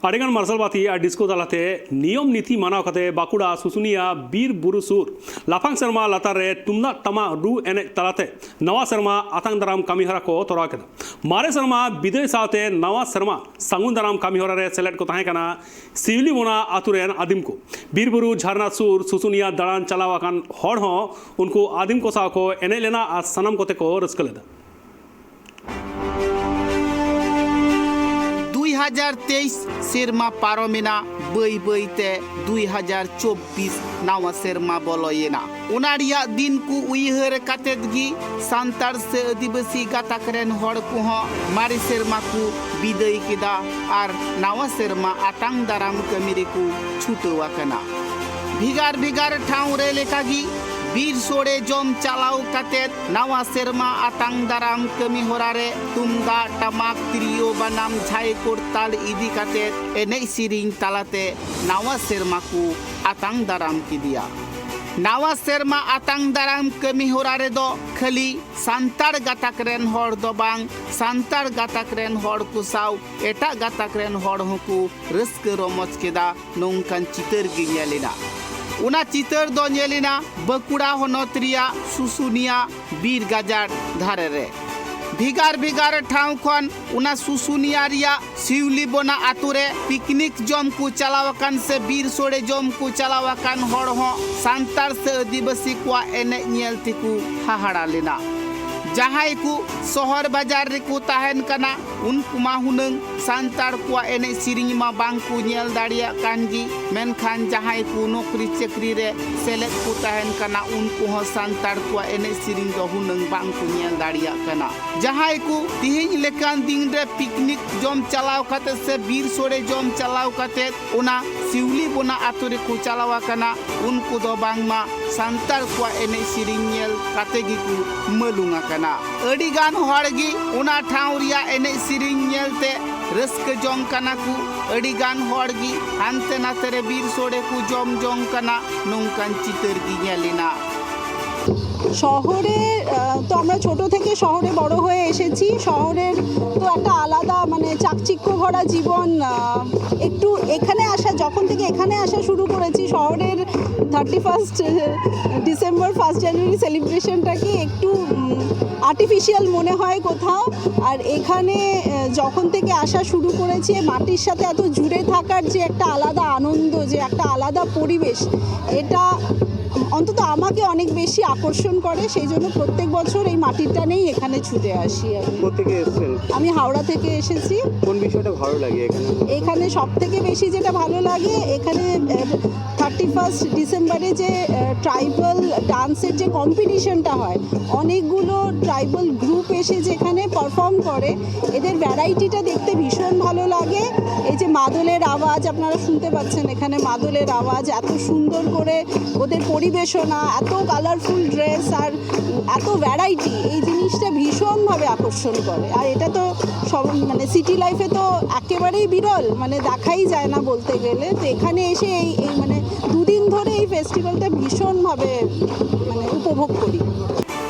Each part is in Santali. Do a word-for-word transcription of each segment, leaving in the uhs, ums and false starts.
ᱟᱹᱰᱤᱜᱟᱱ ᱢᱟᱨᱥᱟᱞ ᱵᱟᱹᱛᱤ ᱟᱨ ᱰᱤᱥᱠᱳ ᱛᱟᱞᱟᱛᱮ ᱱᱤᱭᱚᱢ ᱱᱤᱛᱤ ᱢᱟᱱᱟᱣ ᱠᱟᱛᱮ ᱵᱟᱸᱠᱩᱲᱟ ᱥᱩᱥᱩᱱᱤᱭᱟ ᱵᱤᱨ ᱵᱩᱨᱩ ᱥᱩᱨ ᱞᱟᱯᱷᱟᱝ ᱥᱮᱨᱢᱟ ᱞᱟᱛᱟᱨ ᱨᱮ ᱛᱩᱢᱫᱟᱜ ᱴᱟᱢᱟᱠ ᱨᱩ ᱮᱱᱮᱡ ᱛᱟᱞᱟᱛᱮ ᱱᱟᱣᱟ ᱥᱮᱨᱢᱟ ᱟᱛᱟᱝ ᱫᱟᱨᱟᱢ ᱠᱟᱹᱢᱤᱦᱚᱨᱟ ᱠᱚ ᱛᱚᱨᱟᱣ ᱠᱮᱫᱟ᱾ ᱢᱟᱨᱮ ᱥᱮᱨᱢᱟ ᱵᱤᱫᱟᱹᱭ ᱥᱟᱶᱛᱮ ᱱᱟᱣᱟ ᱥᱮᱨᱢᱟ ᱥᱟᱹᱜᱩᱱ ᱫᱟᱨᱟᱢ ᱠᱟᱹᱢᱤᱦᱚᱨᱟ ᱨᱮ ᱥᱮᱞᱮᱫ ᱠᱚ ᱛᱟᱦᱮᱸ ᱠᱟᱱᱟ ᱥᱤᱣᱞᱤᱵᱚᱱᱟ ᱟᱛᱳ ᱨᱮᱱ ᱟᱹᱫᱤᱢ ᱠᱚ᱾ ᱵᱤᱨ ᱵᱩᱨᱩ ᱡᱷᱟᱨᱱᱟ ᱥᱩᱨ ᱥᱩᱥᱩᱱᱤᱭᱟ ᱫᱟᱬᱟᱱ ᱪᱟᱞᱟᱣ ᱟᱠᱟᱱ ᱦᱚᱲ ᱦᱚᱸ ᱩᱱᱠᱩ ᱟᱹᱫᱤᱢ ᱠᱚ ᱥᱟᱶ ᱠᱚ ᱮᱱᱮᱡ ᱞᱮᱱᱟ ᱟᱨ ᱥᱟᱱᱟᱢ ᱠᱚᱛᱮ ᱠᱚ ᱨᱟᱹᱥᱠᱟᱹ ᱞᱮᱫᱟ᱾ ᱫᱩᱭ ᱦᱟᱡᱟᱨ ᱛᱮᱭᱤᱥ ᱥᱮᱨᱢᱟ ᱯᱟᱨᱚᱢᱮᱱᱟ, ᱵᱟᱹᱭ ᱵᱟᱹᱭᱛᱮ ᱫᱩᱭ ᱦᱟᱡᱟᱨ ᱪᱚᱵᱵᱤᱥ ᱱᱟᱣᱟ ᱥᱮᱨᱢᱟ ᱵᱚᱞᱚᱭᱮᱱᱟ᱾ ᱚᱱᱟ ᱨᱮᱭᱟᱜ ᱫᱤᱱ ᱠᱚ ᱩᱭᱦᱟᱹᱨ ᱠᱟᱛᱮᱫ ᱜᱮ ᱥᱟᱱᱛᱟᱲ ᱥᱮ ᱟᱹᱫᱤᱵᱟᱹᱥᱤ ᱜᱟᱛᱟᱠ ᱨᱮᱱ ᱦᱚᱲ ᱠᱚᱦᱚᱸ ᱢᱟᱨᱮ ᱥᱮᱨᱢᱟ ᱠᱚ ᱵᱤᱫᱟᱹᱭ ᱠᱮᱫᱟ ᱟᱨ ᱱᱟᱣᱟ ᱥᱮᱨᱢᱟ ᱟᱛᱟᱝ ᱫᱟᱨᱟᱢ ᱠᱟᱹᱢᱤ ᱨᱮᱠᱚ ᱪᱷᱩᱴᱟᱹᱣ ᱟᱠᱟᱱᱟ᱾ ᱵᱷᱮᱜᱟᱨ ᱵᱷᱮᱜᱟᱨ ᱴᱷᱟᱶ ᱨᱮ ᱞᱮᱠᱟᱜᱮ ᱵᱤᱨ ᱥᱳᱲᱮ ᱡᱚᱢ ᱪᱟᱞᱟᱣ ᱠᱟᱛᱮᱫ ᱱᱟᱣᱟ ᱥᱮᱨᱢᱟ ᱟᱛᱟᱝ ᱫᱟᱨᱟᱢ ᱠᱟᱹᱢᱤ ᱦᱚᱨᱟ ᱨᱮ ᱛᱩᱢᱫᱟᱜ, ᱴᱟᱢᱟᱠ, ᱛᱤᱨᱭᱳ, ᱵᱟᱱᱟᱢ, ᱡᱷᱟᱭ ᱠᱚᱨᱛᱟᱞ ᱤᱫᱤ ᱠᱟᱛᱮᱫ ᱮᱱᱮᱡ ᱥᱮᱨᱮᱧ ᱛᱟᱞᱟᱛᱮ ᱱᱟᱣᱟ ᱥᱮᱨᱢᱟ ᱠᱚ ᱟᱛᱟᱝ ᱫᱟᱨᱟᱢ ᱠᱮᱫᱮᱭᱟ᱾ ᱱᱟᱣᱟ ᱥᱮᱨᱢᱟ ᱟᱛᱟᱝ ᱫᱟᱨᱟᱢ ᱠᱟᱹᱢᱤ ᱦᱚᱨᱟ ᱨᱮᱫᱚ ᱠᱷᱟᱹᱞᱤ ᱥᱟᱱᱛᱟᱲ ᱜᱟᱛᱟᱠ ᱨᱮᱱ ᱦᱚᱲ ᱫᱚ ᱵᱟᱝ, ᱥᱟᱱᱛᱟᱲ ᱜᱟᱛᱟᱠ ᱨᱮᱱ ᱦᱚᱲ ᱠᱚ ᱥᱟᱶ ᱮᱴᱟᱜ ᱜᱟᱛᱟᱠ ᱨᱮᱱ ᱦᱚᱲ ᱦᱚᱸᱠᱚ ᱨᱟᱹᱥᱠᱟᱹ ᱨᱚᱢᱚᱡᱽ ᱠᱮᱫᱟ᱾ ᱱᱚᱝᱠᱟᱱ ᱪᱤᱛᱟᱹᱨ ᱜᱮ ᱧᱮᱞ ᱮᱱᱟ᱾ ᱚᱱᱟ ᱪᱤᱛᱟᱹᱨ ᱫᱚ ᱧᱮᱞ ᱮᱱᱟ ᱵᱟᱸᱠᱩᱲᱟ ᱦᱚᱱᱚᱛ ᱨᱮᱭᱟᱜ ᱥᱩᱥᱩᱱᱤᱭᱟ ᱵᱤᱨ ᱜᱟᱡᱟᱲ ᱫᱷᱟᱨᱮ ᱨᱮ᱾ ᱵᱷᱮᱜᱟᱨ ᱵᱷᱮᱜᱟᱨ ᱴᱷᱟᱶ ᱠᱷᱚᱱ ᱚᱱᱟ ᱥᱩᱥᱩᱱᱤᱭᱟ ᱨᱮᱭᱟᱜ ᱥᱤᱣᱞᱤᱵᱚᱱᱟ ᱟᱛᱳ ᱨᱮ ᱯᱤᱠᱱᱤᱠ ᱡᱚᱢ ᱠᱚ ᱪᱟᱞᱟᱣ ᱟᱠᱟᱱ ᱥᱮ ᱵᱤᱨ ᱥᱳᱲᱮ ᱡᱚᱢ ᱠᱚ ᱪᱟᱞᱟᱣ ᱟᱠᱟᱱ ᱦᱚᱲ ᱦᱚᱸ ᱥᱟᱱᱛᱟᱲ ᱥᱮ ᱟᱹᱫᱤᱵᱟᱹᱥᱤ ᱠᱚᱣᱟᱜ ᱮᱱᱮᱡ ᱧᱮᱞ ᱛᱮᱠᱚ ᱦᱟᱦᱟᱲᱟ ᱞᱮᱱᱟ᱾ ᱡᱟᱦᱟᱸᱭ ᱠᱚ ᱥᱚᱦᱚᱨ ᱵᱟᱡᱟᱨ ᱨᱮᱠᱚ ᱛᱟᱦᱮᱱ ᱠᱟᱱᱟ, ᱩᱱᱠᱩ ᱢᱟ ᱦᱩᱱᱟᱹᱝ ᱥᱟᱱᱛᱟᱲ ᱠᱚᱣᱟᱜ ᱮᱱᱮᱡ ᱥᱮᱨᱮᱧ ᱢᱟ ᱵᱟᱝ ᱠᱚ ᱧᱮᱞ ᱫᱟᱲᱮᱭᱟᱜ ᱠᱟᱱ ᱜᱮ, ᱢᱮᱱᱠᱷᱟᱱ ᱡᱟᱦᱟᱸᱭ ᱠᱚ ᱱᱚᱠᱨᱤ ᱪᱟᱹᱠᱨᱤ ᱨᱮ ᱥᱮᱞᱮᱫ ᱠᱚ ᱛᱟᱦᱮᱱ ᱠᱟᱱᱟ, ᱩᱱᱠᱩ ᱦᱚᱸ ᱥᱟᱱᱛᱟᱲ ᱠᱚᱣᱟᱜ ᱮᱱᱮᱡ ᱥᱮᱨᱮᱧ ᱫᱚ ᱦᱩᱱᱟᱹᱝ ᱵᱟᱝ ᱠᱚ ᱧᱮᱞ ᱫᱟᱲᱮᱭᱟᱜ ᱠᱟᱱᱟ᱾ ᱡᱟᱦᱟᱸᱭ ᱠᱚ ᱛᱤᱦᱤᱧ ᱞᱮᱠᱟᱱ ᱫᱤᱱ ᱨᱮ ᱯᱤᱠᱱᱤᱠ ᱡᱚᱢ ᱪᱟᱞᱟᱣ ᱠᱟᱛᱮ ᱥᱮ ᱵᱤᱨ ᱥᱳᱲᱮ ᱡᱚᱢ ᱪᱟᱞᱟᱣ ᱠᱟᱛᱮ ᱚᱱᱟ ᱥᱤᱣᱞᱤᱵᱚᱱᱟ ᱟᱛᱳ ᱨᱮᱠᱚ ᱪᱟᱞᱟᱣ ᱟᱠᱟᱱᱟ, ᱩᱱᱠᱩ ᱫᱚ ᱵᱟᱝᱢᱟ ᱥᱟᱱᱛᱟᱲ ᱠᱚᱣᱟᱜ ᱮᱱᱮᱡ ᱥᱮᱨᱮᱧ ᱧᱮᱞ ᱠᱟᱛᱮ ᱜᱮᱠᱚ ᱢᱟᱹᱞᱩᱝ ᱟᱠᱟᱱᱟ᱾ ᱟᱹᱰᱤ ᱜᱟᱱ ᱦᱚᱲ ᱜᱮ ᱚᱱᱟ ᱴᱷᱟᱶ ᱨᱮᱭᱟᱜ ᱮᱱᱮᱡ ᱥᱮᱨᱮᱧ ᱧᱮᱞᱛᱮ ᱨᱟᱹᱥᱠᱟᱹ ᱡᱚᱝ ᱠᱟᱱᱟ ᱠᱚ᱾ ᱟᱹᱰᱤ ᱜᱟᱱ ᱦᱚᱲ ᱜᱮ ᱦᱟᱱᱛᱮ ᱱᱟᱛᱮ ᱨᱮ ᱵᱤᱨ ᱥᱳᱲᱮ ᱠᱚ ᱡᱚᱢ ᱡᱚᱝ ᱠᱟᱱᱟ᱾ ᱱᱚᱝᱠᱟᱱ ᱪᱤᱛᱟᱹᱨ ᱜᱮ ᱧᱮᱞ ᱮᱱᱟ᱾ শহরে আহ, তো আমরা ছোট থেকে শহরে বড় হয়ে এসেছি। শহরের তো একটা আলাদা, মানে, চাকচিক্য ভরা জীবন। আহ, একটু এখানে আসা, যখন থেকে এখানে আসা শুরু করেছি, শহরের thirty first December, first January সেলিব্রেশনটাকে একটু আর্টিফিশিয়াল মনে হয় কোথাও। আর এখানে আহ, যখন থেকে আসা শুরু করেছি, এই মাটির সাথে এত জুড়ে থাকার যে একটা আলাদা আনন্দ, যে একটা আলাদা পরিবেশ, এটা অন্তত আমাকে অনেক বেশি আকর্ষণ করে। সেই জন্য প্রত্যেক বছর এই মাটির টানেই এখানে ছুটে আসি আমি। কোথেকে এসেছেন? আমি হাওড়া থেকে এসেছি। কোন বিষয়টা ভালো লাগে এখানে? এখানে সব থেকে বেশি যেটা ভালো লাগে, এখানে থার্টি ফার্স্ট ডিসেম্বরে যে ট্রাইবাল ডান্সের যে কম্পিটিশনটা হয়, অনেকগুলো ট্রাইবাল গ্রুপ এসে যেখানে পারফর্ম করে, এদের ভ্যারাইটিটা দেখতে ভীষণ ভালো লাগে। এই যে মাদলের আওয়াজ আপনারা শুনতে পাচ্ছেন, এখানে মাদলের আওয়াজ, এত সুন্দর করে ওদের পরিবেশনা, এত কালারফুল ড্রেস আর এত ভ্যারাইটি, এই জিনিসটা ভীষণভাবে আকর্ষণ করে। আর এটা তো সব, মানে, সিটি লাইফে তো একেবারেই বিরল, মানে, দেখাই যায় না বলতে গেলে। তো এখানে এসে এই এই মানে দুদিন ধরে এই ফেস্টিভ্যালটা ভীষণভাবে, মানে, উপভোগ করি।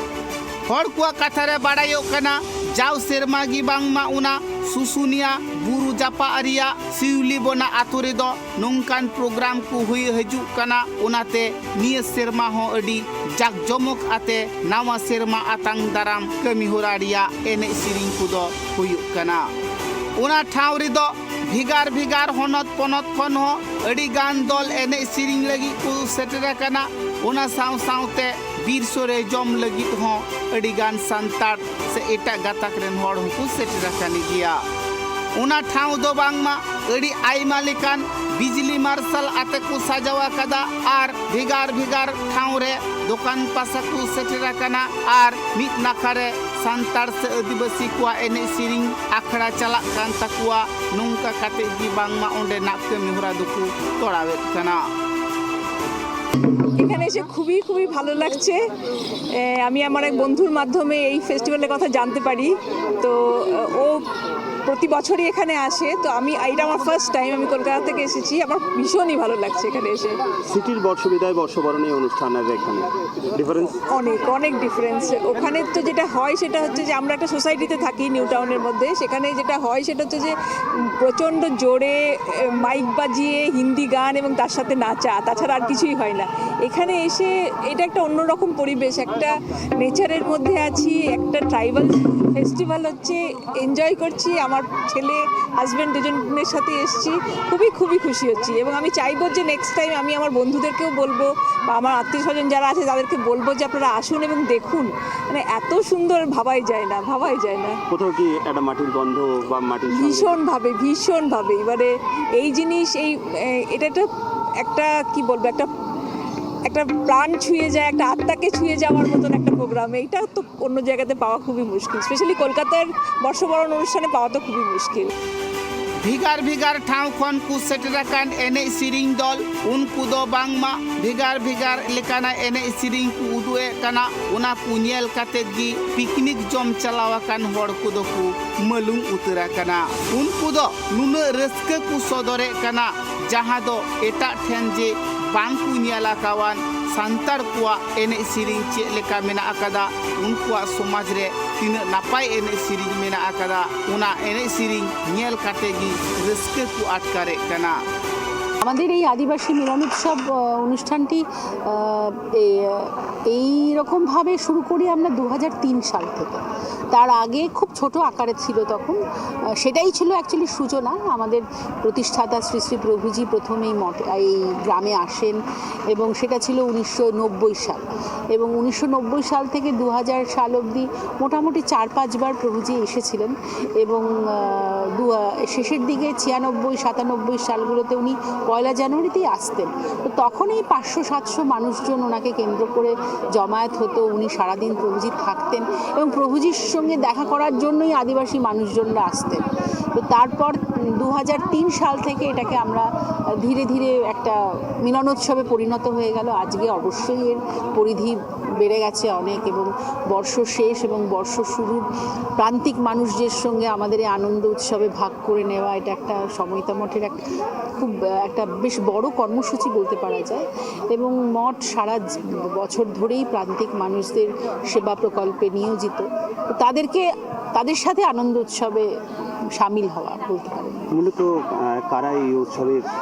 ᱦᱚᱲ ᱠᱚᱣᱟᱜ ᱠᱟᱛᱷᱟ ᱨᱮ ᱵᱟᱲᱟᱭᱚᱜ ᱠᱟᱱᱟ, ᱡᱟᱣ ᱥᱮᱨᱢᱟ ᱜᱮ ᱵᱟᱝᱢᱟ ᱚᱱᱟ ᱥᱩᱥᱩᱱᱤᱭᱟ ᱵᱩᱨᱩ ᱡᱟᱯᱟᱜ ᱨᱮᱭᱟᱜ ᱥᱤᱣᱞᱤᱵᱚᱱᱟ ᱟᱛᱳ ᱨᱮᱫᱚ ᱱᱚᱝᱠᱟᱱ ᱯᱨᱳᱜᱨᱟᱢ ᱠᱚ ᱦᱩᱭ ᱦᱤᱡᱩᱜ ᱠᱟᱱᱟ᱾ ᱚᱱᱟᱛᱮ ᱱᱤᱭᱟᱹ ᱥᱮᱨᱢᱟ ᱦᱚᱸ ᱟᱹᱰᱤ ᱡᱟᱠ ᱡᱚᱢᱚᱠ ᱟᱛᱮ ᱱᱟᱣᱟ ᱥᱮᱨᱢᱟ ᱟᱛᱟᱝ ᱫᱟᱨᱟᱢ ᱠᱟᱹᱢᱤ ᱦᱚᱨᱟ ᱨᱮᱭᱟᱜ ᱮᱱᱮᱡ ᱥᱮᱨᱮᱧ ᱠᱚᱫᱚ ᱦᱩᱭᱩᱜ ᱠᱟᱱᱟ᱾ ᱚᱱᱟ ᱴᱷᱟᱶ ᱨᱮᱫᱚ ᱵᱷᱮᱜᱟᱨ ᱵᱷᱮᱜᱟᱨ ᱦᱚᱱᱚᱛ ᱯᱚᱱᱚᱛ ᱠᱷᱚᱱ ᱦᱚᱸ ᱟᱹᱰᱤ ᱜᱟᱱ ᱫᱚᱞ ᱮᱱᱮᱡ ᱥᱮᱨᱮᱧ ᱞᱟᱹᱜᱤᱫ ᱠᱚ ᱥᱮᱴᱮᱨ ᱟᱠᱟᱱᱟ᱾ ᱚᱱᱟ ᱥᱟᱶ ᱥᱟᱶᱛᱮ ᱵᱤᱨ ᱥᱳᱲᱮ ᱡᱚᱢ ᱞᱟᱹᱜᱤᱫ ᱦᱚᱸ ᱟᱹᱰᱤ ᱜᱟᱱ ᱥᱟᱱᱛᱟᱲ ᱥᱮ ᱮᱴᱟᱜ ᱜᱟᱛᱟᱠ ᱨᱮᱱ ᱦᱚᱲ ᱦᱚᱸᱠᱚ ᱥᱮᱴᱮᱨ ᱟᱠᱟᱱ ᱜᱮᱭᱟ᱾ ᱚᱱᱟ ᱴᱷᱟᱶ ᱫᱚ ᱵᱟᱝᱢᱟ ᱟᱹᱰᱤ ᱟᱭᱢᱟ ᱞᱮᱠᱟᱱ ᱵᱤᱡᱽᱞᱤ ᱢᱟᱨᱥᱟᱞ ᱟᱛᱮ ᱠᱚ ᱥᱟᱡᱟᱣ ᱟᱠᱟᱫᱟ ᱟᱨ ᱵᱷᱮᱜᱟᱨ ᱵᱷᱮᱜᱟᱨ ᱴᱷᱟᱶ ᱨᱮ ᱫᱚᱠᱟᱱ ᱯᱟᱥᱟ ᱠᱚ ᱥᱮᱴᱮᱨ ᱟᱠᱟᱱᱟ ᱟᱨ ᱢᱤᱫ ᱱᱟᱠᱷᱟ ᱨᱮ ᱥᱟᱱᱛᱟᱲ ᱥᱮ ᱟᱹᱫᱤᱵᱟᱹᱥᱤ ᱠᱚᱣᱟᱜ ᱮᱱᱮᱡ ᱥᱮᱨᱮᱧ ᱟᱠᱷᱲᱟ ᱪᱟᱞᱟᱜ ᱠᱟᱱ ᱛᱟᱠᱚᱣᱟ᱾ ᱱᱚᱝᱠᱟ ᱠᱟᱛᱮ ᱜᱮ ᱵᱟᱝᱢᱟ ᱚᱸᱰᱮᱱᱟᱜ ᱠᱟᱹᱢᱤ ᱦᱚᱨᱟ ᱫᱚᱠᱚ ᱛᱚᱲᱟᱣᱮᱫ ᱠᱟᱱᱟ᱾ এখানে এসে খুবই খুবই ভালো লাগছে। এ, আমি আমার এক বন্ধুর মাধ্যমে এই ফেস্টিভ্যালের কথা জানতে পারি। তো ও প্রতি বছরই এখানে আসে, তো আমি, এটা আমার ফার্স্ট টাইম, আমি কলকাতা থেকে এসেছি, আমার ভীষণই ভালো লাগছে এখানে এসে। সিটির বর্ষ বিদায়, বর্ষবরণ এই অনুষ্ঠানের এখানে ডিফারেন্স? অনেক, অনেক ডিফারেন্স। ওখানে তো যেটা হয় সেটা হচ্ছে যে আমরা একটা সোসাইটিতে থাকি নিউ টাউনের মধ্যে, সেখানে যেটা হয় সেটা হচ্ছে যে প্রচণ্ড জোরে মাইক বাজিয়ে হিন্দি গান এবং তার সাথে নাচা, তাছাড়া আর কিছুই হয় না। এখানে এসে এটা একটা অন্যরকম পরিবেশ, একটা নেচারের মধ্যে আছি, একটা ট্রাইবাল ফেস্টিভ্যাল হচ্ছে, এনজয় করছি। আমার ছেলে, হাজব্যান্ড দুজনের সাথে এসেছি, খুবই খুবই খুশি হচ্ছি। এবং আমি চাইবো যে নেক্সট টাইম আমি আমার বন্ধুদেরকেও বলবো বা আমার আত্মীয় স্বজন যারা আছে তাদেরকে বলবো যে আপনারা আসুন এবং দেখুন, মানে এত সুন্দর, ভাবাই যায় না, ভাবাই যায় না। কোথাও কি একটা মাটির গন্ধ বা মাটির সঙ্গে? ভীষণভাবে, ভীষণভাবে। এবারে এই জিনিস, এই এ, এটা একটা একটা কি বলবো, একটা একটা প্রাণ ছুঁয়ে যায়, একটা আত্মাকে ছুঁয়ে যাওয়ার মতন একটা প্রোগ্রাম। এইটা তো অন্য জায়গাতে পাওয়া খুবই মুশকিল, স্পেশালি কলকাতার বর্ষবরণ অনুষ্ঠানে পাওয়া তো খুবই মুশকিল। ᱵᱷᱮᱜᱟᱨ ᱵᱷᱮᱜᱟᱨ ᱴᱷᱟᱶ ᱠᱷᱚᱱ ᱠᱚ ᱥᱮᱴᱮᱨ ᱟᱠᱟᱱ ᱮᱱᱮᱡ ᱥᱮᱨᱮᱧ ᱫᱚᱞ, ᱩᱱᱠᱩ ᱫᱚ ᱵᱟᱝᱢᱟ ᱵᱷᱮᱜᱟᱨ ᱵᱷᱮᱜᱟᱨ ᱞᱮᱠᱟᱱᱟᱜ ᱮᱱᱮᱡ ᱥᱮᱨᱮᱧ ᱠᱚ ᱩᱫᱩᱜ ᱮᱫ ᱠᱟᱱᱟ᱾ ᱚᱱᱟ ᱠᱚ ᱧᱮᱞ ᱠᱟᱛᱮ ᱜᱮ ᱯᱤᱠᱱᱤᱠ ᱡᱚᱢ ᱪᱟᱞᱟᱣ ᱟᱠᱟᱱ ᱦᱚᱲ ᱠᱚᱫᱚ ᱠᱚ ᱢᱟᱹᱞᱩᱢ ᱩᱛᱟᱹᱨ ᱟᱠᱟᱱᱟ᱾ ᱩᱱᱠᱩ ᱫᱚ ᱱᱩᱱᱟᱹᱜ ᱨᱟᱹᱥᱠᱟᱹ ᱠᱚ ᱥᱚᱫᱚᱨᱮᱫ ᱠᱟᱱᱟ, ᱡᱟᱦᱟᱸ ᱫᱚ ᱮᱴᱟᱜ ᱴᱷᱮᱱ ᱡᱮ ᱵᱟᱝ ᱠᱚ ᱧᱮᱞ ᱟᱠᱟᱣᱟᱱ ᱥᱟᱱᱛᱟᱲ ᱠᱚᱣᱟᱜ ᱮᱱᱮᱡ ᱥᱮᱨᱮᱧ ᱪᱮᱫ ᱞᱮᱠᱟ ᱢᱮᱱᱟᱜ ᱟᱠᱟᱫᱟ, ᱩᱱᱠᱩᱣᱟᱜ ᱥᱚᱢᱟᱡᱽ ᱨᱮ ᱛᱤᱱᱟᱹᱜ ᱱᱟᱯᱟᱭ ᱮᱱᱮᱡ ᱥᱮᱨᱮᱧ ᱢᱮᱱᱟᱜ ᱟᱠᱟᱫᱟ, ᱚᱱᱟ ᱮᱱᱮᱡ ᱥᱮᱨᱮᱧ ᱧᱮᱞ ᱠᱟᱛᱮ ᱜᱮ ᱨᱟᱹᱥᱠᱟᱹ ᱠᱚ ᱟᱴᱠᱟᱨᱮᱫ ᱠᱟᱱᱟ᱾ আমাদের এই আদিবাসী মিলন উৎসব আহ, অনুষ্ঠানটি আহ, এ- এই রকমভাবে শুরু করি আমরা দু সাল থেকে। তার আগে খুব ছোট আকারে ছিল তখন। আহ, সেটাই ছিল অ্যাকচুয়ালি সূচনা। আমাদের প্রতিষ্ঠাতা শ্রী শ্রী প্রভুজি প্রথম এই মঠ, এই গ্রামে আসেন এবং সেটা ছিল উনিশশো নব্বই সাল। এবং উনিশশো নব্বই সাল থেকে দু সাল অবধি মোটামুটি চার পাঁচবার প্রভুজি এসেছিলেন। এবং আহ, দু- আহ, শেষের দিকে ছিয়ানব্বই সাতানব্বই সালগুলোতে উনি পয়লা জানুয়ারিতেই আসতেন। তো তখনই পাঁচশো সাতশো মানুষজন ওনাকে কেন্দ্র করে জমায়েত হতো, উনি সারাদিন প্রভুজি থাকতেন এবং প্রভুজির সঙ্গে দেখা করার জন্যই আদিবাসী মানুষজনরা আসতেন। তো তারপর দু হাজার তিন সাল থেকে এটাকে আমরা ধীরে ধীরে একটা মিলনোৎসবে পরিণত হয়ে গেল। আজকে অবশ্যই এর পরিধি বেড়ে গেছে অনেক, এবং বর্ষ শেষ এবং বর্ষ শুরুর প্রান্তিক মানুষদের সঙ্গে আমাদের এই আনন্দ উৎসবে ভাগ করে নেওয়া, এটা একটা সময়তা মঠের এক খুব, আহ, একটা বেশ বড় কর্মসূচি বলতে পারা যায়। এবং মঠ সারা জ- বছর ধরেই প্রান্তিক মানুষদের সেবা প্রকল্পে নিয়োজিত। তো তাদেরকে, তাদের সাথে আনন্দ উৎসবে সামিল হওয়া বলতে পারেন। মূলত আহ, কারা এই উৎসবের আহ,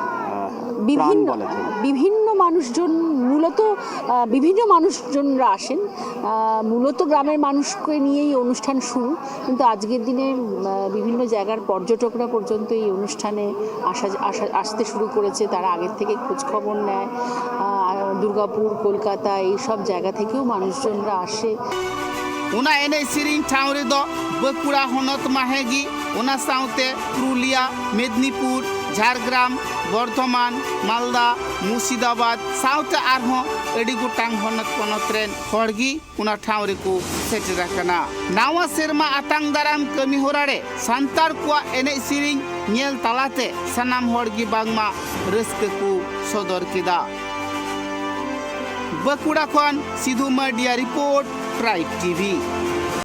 প্রাণ বিভিন্ন বলা যায়? বিভিন্ন মানুষজন, মূলত আহ, বিভিন্ন মানুষজনরা আসেন। আহ, মূলত গ্রামের মানুষকে নিয়েই অনুষ্ঠান শুরু, কিন্তু আজকের দিনে আহ, বিভিন্ন জায়গার পর্যটকরা পর্যন্ত এই অনুষ্ঠানে আসা আসা আসতে শুরু করেছে। তারা আগের থেকে খোঁজ খবর নেয়। আহ, দুর্গাপুর, কলকাতা, এই সব জায়গা থেকেও মানুষজনরা আসে। ᱚᱱᱟ ᱮᱱᱮᱡ ᱥᱮᱨᱮᱧ ᱴᱷᱟᱶ ᱨᱮᱫᱚ ᱵᱟᱸᱠᱩᱲᱟ ᱦᱚᱱᱚᱛ ᱢᱟ ᱦᱮᱸ ᱜᱮ, ᱚᱱᱟ ᱥᱟᱶᱛᱮ ᱯᱩᱨᱩᱞᱤᱭᱟ, ᱢᱮᱫᱽᱱᱤᱯᱩᱨ, ᱡᱷᱟᱲᱜᱨᱟᱢ, ᱵᱚᱨᱫᱷᱚᱢᱟᱱ, ᱢᱟᱞᱫᱟ, ᱢᱩᱨᱥᱤᱫᱟᱵᱟᱫᱽ ᱥᱟᱶᱛᱮ ᱟᱨᱦᱚᱸ ᱟᱹᱰᱤ ᱜᱚᱴᱟᱝ ᱦᱚᱱᱚᱛ ᱯᱚᱱᱚᱛ ᱨᱮᱱ ᱦᱚᱲ ᱜᱮ ᱚᱱᱟ ᱴᱷᱟᱶ ᱨᱮᱠᱚ ᱥᱮᱴᱮᱨ ᱟᱠᱟᱱᱟ᱾ ᱱᱟᱣᱟ ᱥᱮᱨᱢᱟ ᱟᱛᱟᱝ ᱫᱟᱨᱟᱢ ᱠᱟᱹᱢᱤ ᱦᱚᱨᱟ ᱨᱮ ᱥᱟᱱᱛᱟᱲ ᱠᱚᱣᱟᱜ ᱮᱱᱮᱡ ᱥᱮᱨᱮᱧ ᱧᱮᱞ ᱛᱟᱞᱟᱛᱮ ᱥᱟᱱᱟᱢ ᱦᱚᱲ ᱜᱮ ᱵᱟᱝᱢᱟ ᱨᱟᱹᱥᱠᱟᱹ ᱠᱚ ᱥᱚᱫᱚᱨ ᱠᱮᱫᱟ᱾ ᱵᱟᱸᱠᱩᱲᱟ ᱠᱷᱚᱱ ᱥᱤᱫᱷᱩ ᱢᱟᱨᱰᱤᱭᱟ ᱨᱤᱯᱳᱨᱴ, ᱴᱨᱟᱭᱤᱵᱽ ᱴᱤᱵᱷᱤ᱾